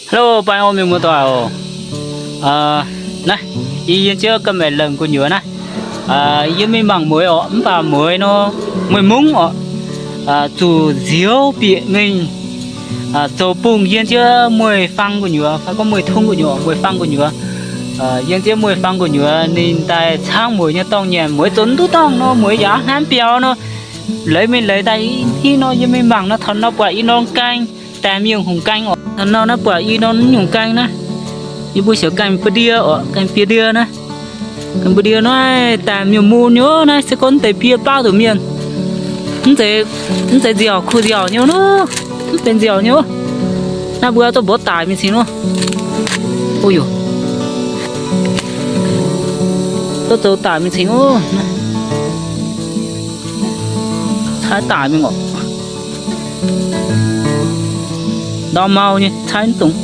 Hello, baeng orn mienh muoz-doic oc. Naaiv, yie yiem jienv ga'maeqc lemc gu'nyuoz naaiv. Yie mingh mangc mueiz orqc, mv baac mueiz nor, mueiz mungv orqc, zuqc nziouv bieqc mingh zoux bungh yiem jienv mueiz-fang gu'nyuoz, fai gorngv mueiz-tungv gu'nyuoz, mueiz-fang gu'nyuoz. Yiem jienv mueiz-fang gu'nyuoz ninh daaih caangv mueiz nyei dorngh nyanc, mueiz zoux mv duqv dorngh nor, mueiz yaac hnamv biaux nor. Leiz mingh leiz daaih i hnangv nor, yie mingh mangc nor, taux nor buatc i norm gaeng, daaih mingh hungh gaeng oc. Taux nor naaiv buatc i norm hungh gaeng naaiv, yie mbuo heuc gaeng ba'ndie oc, gaeng ba'ndie naaiv. Gaeng ba'ndie naaiv daaih mingh mun nyei naaiv, se gorngv deix bie baauv nduqc mienh. Mv zeiz nziaauc, kuh nziaauc nyei nor, mv benx nziaauc nyei. Naaiv mbuo zorqv mborqv daic mingh cingx nor. O yoc, zorqv zoux daic mingh cingx oc. Caaiv daic mingh oc. Ndau mau nyei, caaiv mv dungx.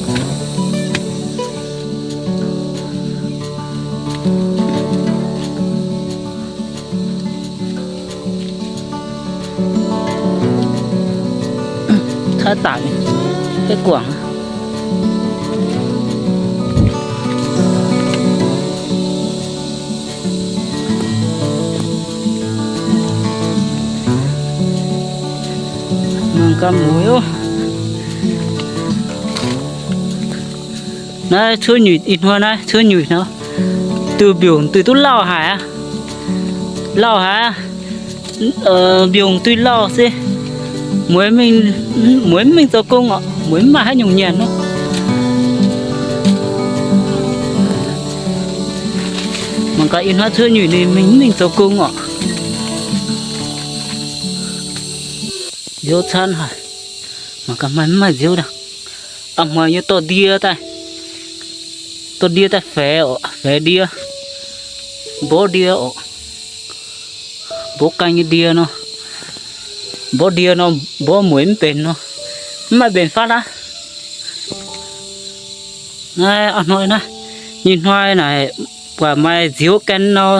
Caaiv daic, gaeqv guangc. Mangc gaax mueiz oc. Naaiv cuotv nyuic, ih hnoi naaiv cuotv nyuic nor, duih mbiungc duih duqv lauh haic aqv. Lauh haic aqv. Mbiungc duih lauh se mueiz mingh, mueiz mv mingh zoux gong orqc, mueiz mv maaih haaix nyungc nyanc nor. Mangc gaax ih hnoi cuotv nyuic ninh mingh mv mingh zoux gong orqc. Nziouv camv haic. Mangc gaax maaih mv maaih nziouv daaih. A'hnoi yie dorh ndie daaih, dorh ndie daaih faix orqc, faix ndie, mborqv ndie orqc. Mborqv gaeng nyei ndie nor, mborqv ndie nor, mborqv mueiz mv benx nor, mv maaih mbenc fatv aqv. Naaiv a'hnoi naaiv, nyei hnoi naaic buatc maaih nziouv gaeng nor,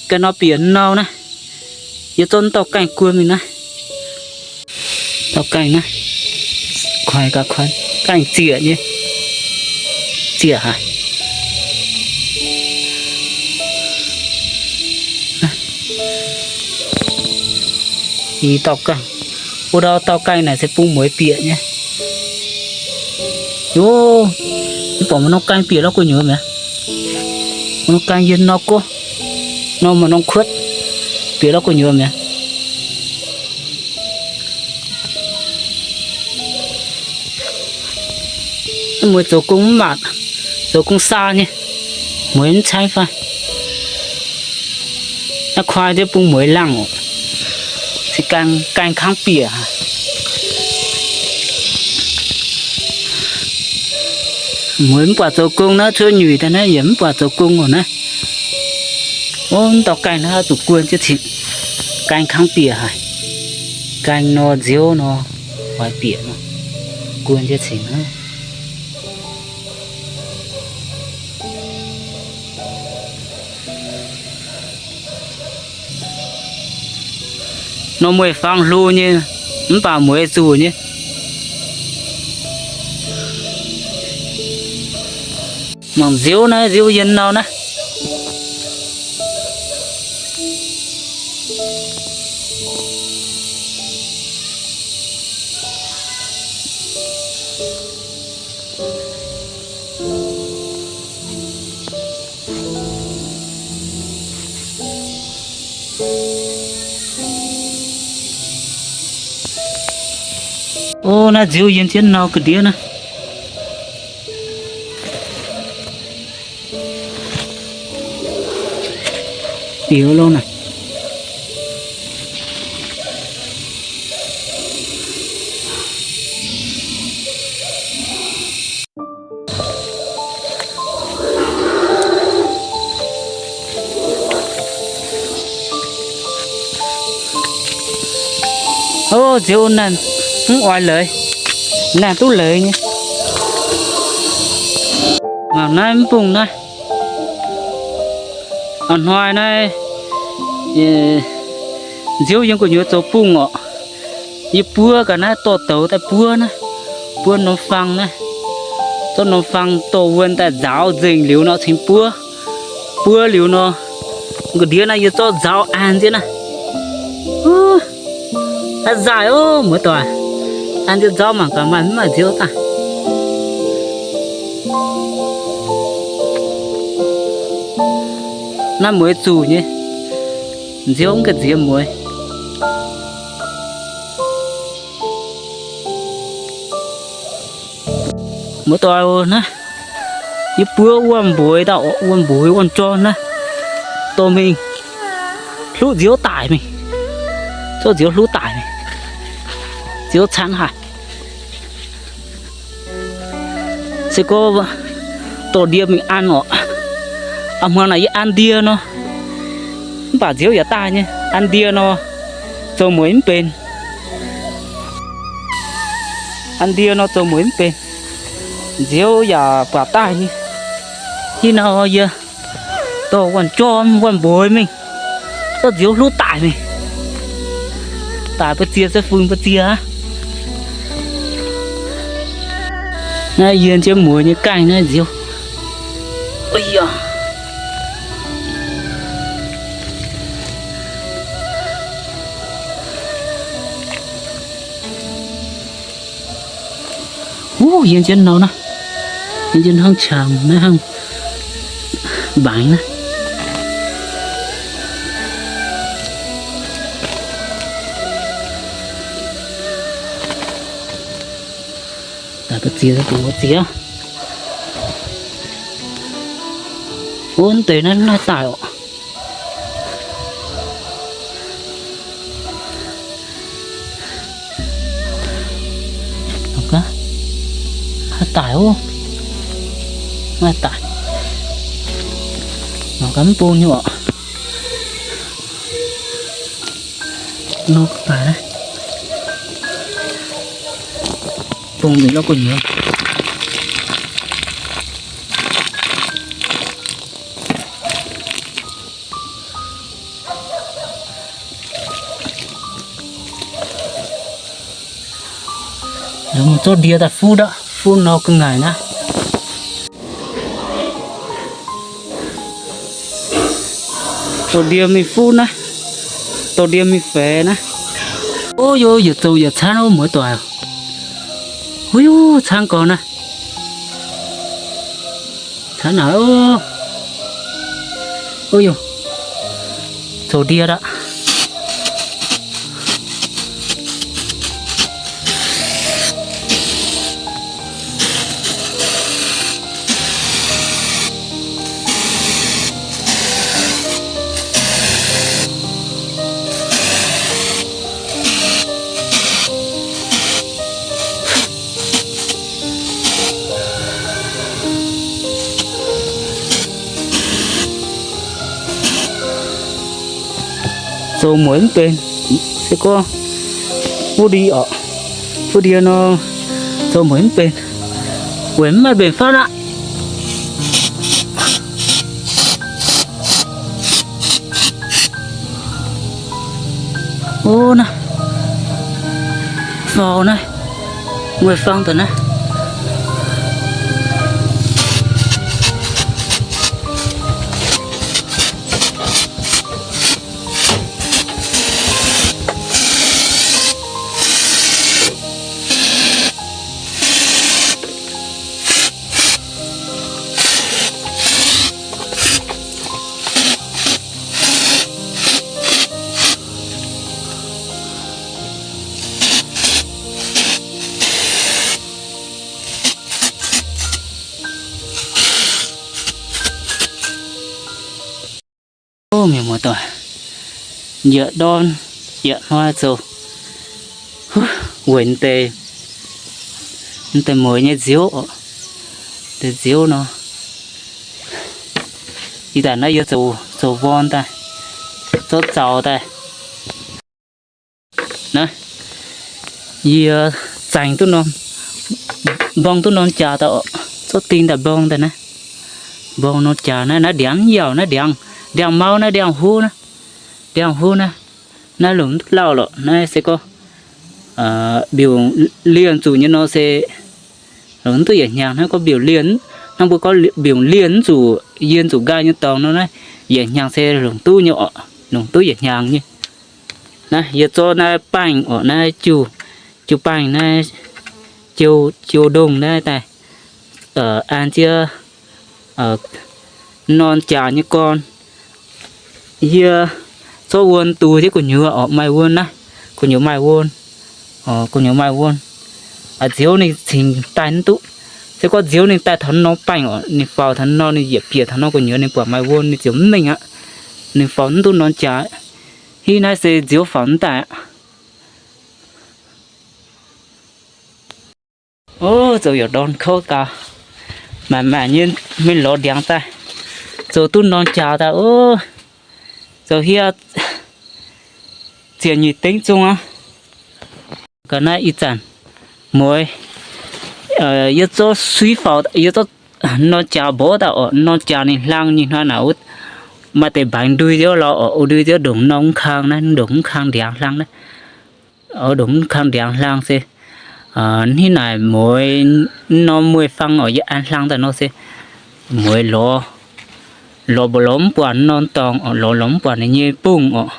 gaeng nor bieqc nor naaiv, yie zorqv dauh gaeng guon mingh naaiv. Dauh gaeng naaiv, kuaaiv gaax kuaaiv, gaeng ziec nyei, ziec haic. I dauh gaeng, wuov dauh dauh gaeng naaic se bung mueiz bieqc nyei. Yov, mv baac maaih norm gaeng bieqc lorz gu'nyuoz mi'aqv. Maaih norm gaeng yiem nor gorqv, nor maaih norm kuotv bieqc lorz gu'nyuoz mi'aqv. Mueiz zoux gong mv maac, zoux gong saa nyei, mueiz mv caaiv fai. Naaiv kuaai ndiev bung mueiz laangh oc. Se gaeng, gaeng kangv bieqc haic. Mueiz mv buatc zoux gong naaiv, cuotv nyuic daaih naaiv yaac mv buatc zoux gong oc naaiv. Ov, mv dauh gaeng naaiv zuqc guon jienv cingx. Gaeng kangv bieqc haic. Gaeng nor, nziouv nor, oix bieqc nor, guon jienv cingx aqv. Nor mueiz-fangx hlo nyei, mv baac mueiz zuqc nyei. Mangc nziouv naaiv, nziouv yiem nor naaiv. Ov, naaiv nziouv yiem jienv nor ga'ndiev naaiv. Bieqc lorqc naaic. Ov, nziouv naaiv mv oix leiz, naaiv duqv leiz nyei. Mangc naaiv mv bung naaiv. A'hnoi naaiv, nziouv yiem gu'nyuoz zoux bung orqc. Yie buov ga'naaiv dorh douz daaih buov naaiv, buov norm fang naaiv. Dongh norm fang dorh wuonh daaih nzaaux nzengc liuz nor cingx buov. Buov liuz nor, nqa'ndiev naaiv yie zorqv nzaaux an nziev naaiv. Aav nzaaih oc muoz-doic. An nziev nzaaux mangc gaax maaih mv maaih nziouv daaih. Naaiv mueiz zuqc nyei. Nziouv mv gaengh nziex mueiz. Muoz-doic naaiv, yie buov wuom-mbueix dauh, wuom-mbueix wuom-jorn naaiv, dorh mingh hluqv nziouv daic mingh. Zorqv nziouv hluqv daic mingh. Nziouv camv haic. Se gorngv dorh ndie mingh an orqc. A'hmuangx naaic yie an ndie nor, mv baac nziouv yaac daaih nyei. An ndie nor, zoux mueiz mv benx. An ndie nor zoux mueiz mv benx, nziouv yaac buatc daaih nyei. Ih nor yie dorh wuom-jorn wuom-mbueix mingh, zorqv nziouv hluqv daic mingh. Daic mbu'ziex se fungx mbu'ziex aqv. Naaiv yie nziouv mueiz nyei gaengh naaiv nziouv. Wuov, yie nziouv nor naaiv, yie nziouv hnangv qangx naaiv, hnangv mbaengx naaiv. Daaih mbu'ziex, mbu'ziex. Wuov deix naaiv, naaiv daaih oc. Naaiv daic oc. Naaiv daic. Mangc gaax mv bung nyei oc. Nor daic naaiv. Bung mingh lorqc gu'nyuoz. Zorqv ndie daaih fuqv ndaqv, fuqv nor ga'ngaaic naaiv. Dorh ndie mingh fuqv naaiv, dorh ndie mingh faix naaiv. Ov, yie zoux yietc camv ov muoz-doic. Ov, camv gorx naaiv. Camv naaic ov. Ov, zoux ndie aqv. Zoux mueiz mv benx, se gorngv fuqv ndie oc, fuqv ndie nor, zoux mueiz mv benx, weic mv maaih mbenc fatv aqv. Ov, naaiv faaux naaiv, mueiz-fang daaih naaiv. Ov, mienh muoz-doic, yietc ndorn yietc hnoi zoux weic deix, deix mueiz nyei nziouv, deix nziouv nor, ih zanc naaiv yie zoux, zoux worn daaih, zorqv zaux daaih. Naaiv, yie zaengx duqv norm, mborng duqv norm jaax daaih, zorqv ding daaih mborng daaih naaiv. Mborng norm jaax naaiv, naaiv ndiangx mv yaauc, naaiv ndiangx, ndiangx-mauv naaiv, ndiangx-huv naaiv, ndiangx-huv naaiv, naaiv longc mv duqv lauh lorqc. Naaiv se gorngv mbiungc lienh zuqc nyei nor se Longc mv duqv yietc hnyangx hnangv gorngv mbiungc lienh, hnangv mbuo gorngv mbiungc lienh zuqc yie zuqc nqaai nyei dorngx nor naaiv, yietc hnyangx se longc duqv nyei oc, longc duqv yietc hnyangx nyei. Naaiv yie zorqv naaiv baengh oc, naaiv jiu, jiu baengh naaiv, jiu, jiu ndongh naaiv daaih an ziex norm jaax nyei gorn. Yie zorqv wuon duqv jienv gu'nyuoz oc, maaih wuon naaiv, gu'nyuoz maaih wuon, gu'nyuoz maaih wuon. Nziouv ninh cingx daaih mv duqv. Se gorngv nziouv ninh daaih taux norm baengh oc, ninh faaux taux norm, ninh yietc bieqc taux norm gu'nyuoz ninh buatc maaih wuon ninh ziouc mv mengh aqv. Ninh faaux mv duqv norm jaax. Hitv naaiv se nziouv faaux mv daaih aqv. Ov, zoux youc ndorn kouv gaax. Maaic maaic nyei mingh lorz ndiangx daaih, zoux duqv norm jaax daaih ov. Zoux hietv ziepc nyeic dengv zungh aqv. Ga'naaiv ih zanc mueiz, yie zorqv suiv faaux, yie zorqv norm jaax mborqv daaih oc, norm jaax ninh hlang nyei hnoi naaic, maaih deix mbaengx ndui ziouc lorz oc, ndui ziouc ndongc norm mv kang naaiv, ndongc mv kang ndiangx hlang naaiv. Ndongc mv kang ndiangx hlang se hnangv naaic mueiz norm mueiz-fang oc, yie an hlang daaih nor se mueiz lorz, lorz mbuo lorz mv buatc norm dorngx oc, lorz lorz mv buatc ninh nyei bungh oc.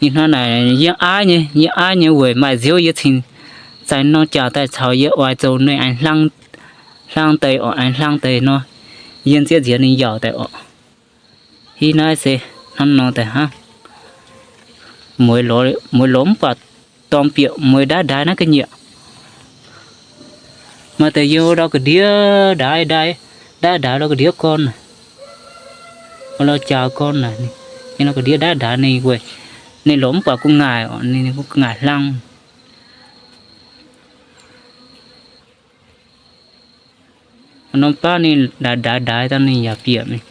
Ih hnoi naaic yie aiv nyei, yie aiv nyei weic maaih nziouv yie cingx zaix norm jaax daaih caux yie oix zoux ninh aengx hlang deix oc, aengx hlang deix nor, yie nzieqv nziex ninh yaauc daaih oc. Hitv naaiv se hnangv nor daaih hnangv. Mueiz lorz mv buatc dorngx bieqc, mueiz ndaaiv ndaix naaiv ga'nyiec. Maaih deix yie ndau ga'ndiev ndaix ndaix, ndaaiv ndaix ndau ga'ndiev gorn, ndau jaax gorn, yie ndau ga'ndiev ndaaiv ndaix ninh weic ninh lorz mv buatc gu'nguaaic oc, ninh gu'nguaaic hlang. Norm baav ninh ndaix ndaix ndaix daaih ninh yaac bieqc mingh.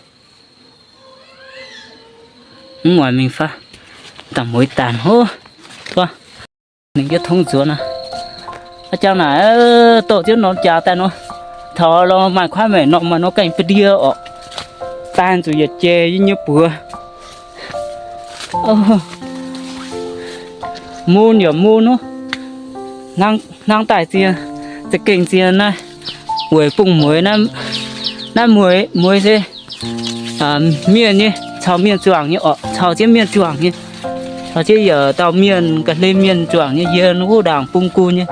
Mv oix mingh faav, dangh mueiz daanh hov. Ninh jienv tongv nzuonx aqv. A'jangv naaic, dorh jienv norm jaax daaih nor, taux lorz maaih kuaaiv maengc norm maaih nor gaengh ba'ndie oc. Daaih zuqc yietc jiex yie nyei buoz. Mun yaac mun ov. Hnangv daaih ziex, za'gengh ziex naaiv, weic bungx mueiz naaiv, mueiz, mueiz se mienh nyei, caux mienh juangc nyei oc, caux jienv mienh juangc nyei. Caux jienv yaac dauh mienh, ga'hlen mienh juangc nyei, yie wuov ndaangc bung gu nyei.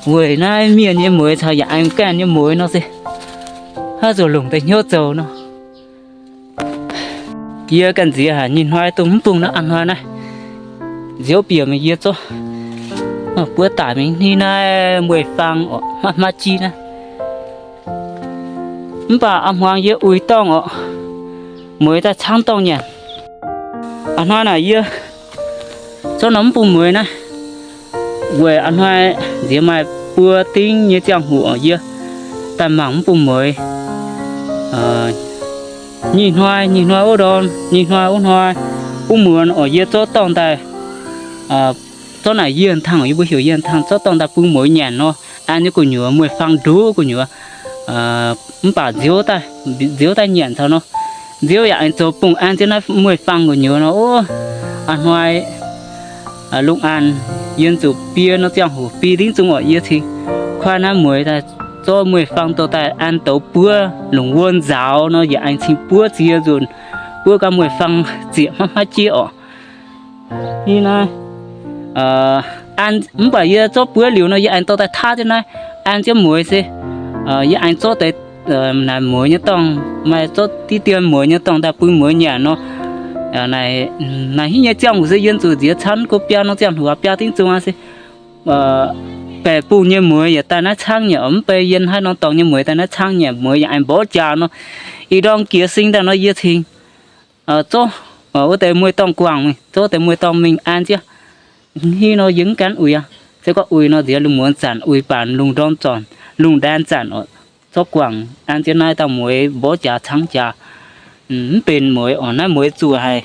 Weic naaiv mienh nyei mueiz caux yaac aengx gaengh nyei mueiz nor se, haaix zanc longc deix hnyouv zoux nor. Yie ganh nziex haic, nyei hnoi dongh mv bung naaiv a'hnoi naaiv, nziouv bieqc mingh yie zorqv buov daic mingh hnangv naaiv mueiz-fang oc, hmaiv hmaiv jiv naaiv. Mv baac a'hmuangx yie uix dorngh oc, mueiz daaih caangv dorngh nyanc. A'hnoi naaic yie zorqv norm mv bung mueiz naaiv, weic a'hnoi nziex maaih buo dingv nyei ziangh hoc yie daaih mangc mv bung mueiz. Nyei hnoi, nyei hnoi wuov ndorm, nyei hnoi wuov hnoi, wuov muonz oc, yie zorqv dorngh daaih, zorqv naaic yienh tangh, yie mbuo heuc yienh tangh, zorqv dorngh daaih bun mueiz nyanc nor, an nyei gu'nyuoz mueiz-fang nduqv gu'nyuoz. Mv baac nziouv daaih, nziouv daaih nyanc caux nor, nziouv yaac aengx zoux bungx an jienv naaiv mueiz-fang gu'nyuoz nor, ov, a'hnoi lungh an yie zuqc biei nor ziangh hoc biei dingv zungh oc, yie cingx kuaaiv naaiv mueiz daaih zorqv mueiz-fang dorh daaih an douz buov longc wuon nzaaux nor, yie aengx cingx buov ziex nzunc, buov gau mueiz-fang ziec hmaiv hmaiv jieqv oc. Ni naaiv, mv baac yie zorqv buov liuz nor, yie aengx dorh daaih taav jienv naaiv an jienv mueiz se, yie aengx zorqv deix naaic mueiz nyei dorngh, maaih zorqv diqv dien mueiz nyei dorngh daaih bun mueiz nyanc nor. Naaic hitv nyei ziangh hoc se yie zuqc nziex camv go biaa norm ziangh hoc biaa dingv zungh aqv se, baeqc bungh nyei mueiz yaac daaih naaiv caangv nyanc, mv bei yie haaix norm dorngh nyei mueiz daaih naaiv caangv nyanc, mueiz yaac aengx mborqv jaax nor. Ih ndorm jiex sing daaih nor yie cingx zorqv wuov deix mueiz dorngh guangc mingh, zorqv deix mueiz dorngh mingh an jienv. Hnangv nor yie mv gan uix aqv. Se gorngv uix nor nziex lungh muonz zanc, uix baac lungh ndorm zanc, lungh ndaan zanc oc, zorqv guangc an jienv naaiv dauh mueiz mborqv jaax caangv jaax. Mv benx mueiz oc, naaiv mueiz zuqc haic.